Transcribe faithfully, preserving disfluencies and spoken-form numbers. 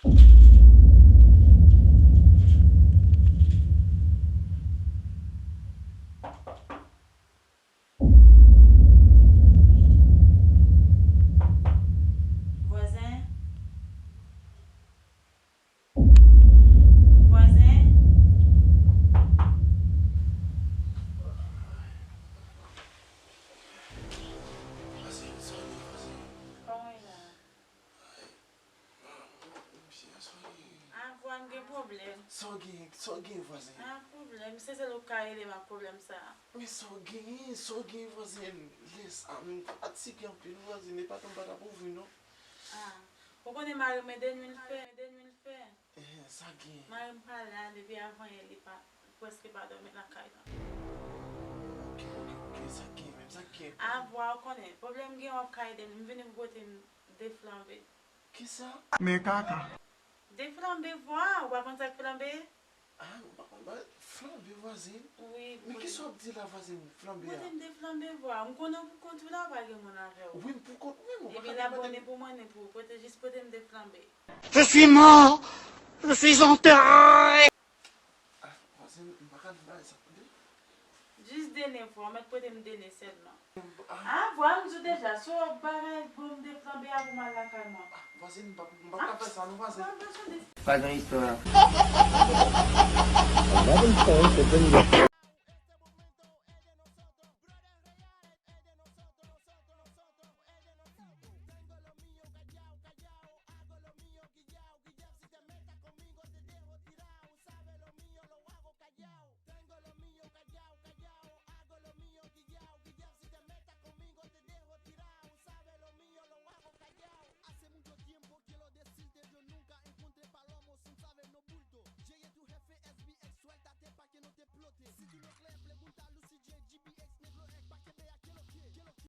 Vwazen? Vwazen? Vwazen, sa w ye, vwazen? Kòman w ye la? Ay, mesye, sa w ye? Ah, vwa, m gen pwoblèm. Sa w gen, sa w gen, vwazen? Ah, pwoblèm. Se sèl ou k ka rele m ak pwoblèm sa a. Men sa w genyen, sa w genyen, vwazen? Lè sa a menm, m fatige anpil, vwazen, e pa tan m pa t ap ouvri, non. Ah, ou konnen mari m e de nwi l fè, de nwi l fè. Enhen, sa genyen? Mari m pa la, depi avanyè li pa, prèske pa dòmi lakay la. Ok, ok, ok, sa genyen menm, sa genyen? Ah, vwa, ou konnen, pwoblèm gen w ap ka ede m, m vini pou pote m de flanbe. Kisa? Men kaka. De flanbe, vwa, ou pa konn sa k flanbe? Ah, m pa konn ba flanbe, vwazen. Wi, men pote kisa w ap di la, vwazen, flanbe a? Pote m de flanbe, vwa. M konnen w pou kont ou la, pa gen moun avè w. Wi, m pou kont mwen, m pa ka mande. Epi l abòne pou mwen, ni pou ou. Pote, jis pote m de flanbe. Je suis mort. Je suis enterré. Ah, vwazen, m pa ka di bagay sa, tande. Jis de ne, vwa, ou mèt pote m de ne sèlman. Ah, vwa, m di w deja, si w ap bagay, bon, m de flanbe a pou m al lakay mwen. Ah, vwazen, m pa, m pa ka fè sa, non, vwazen. Pa gen istwa.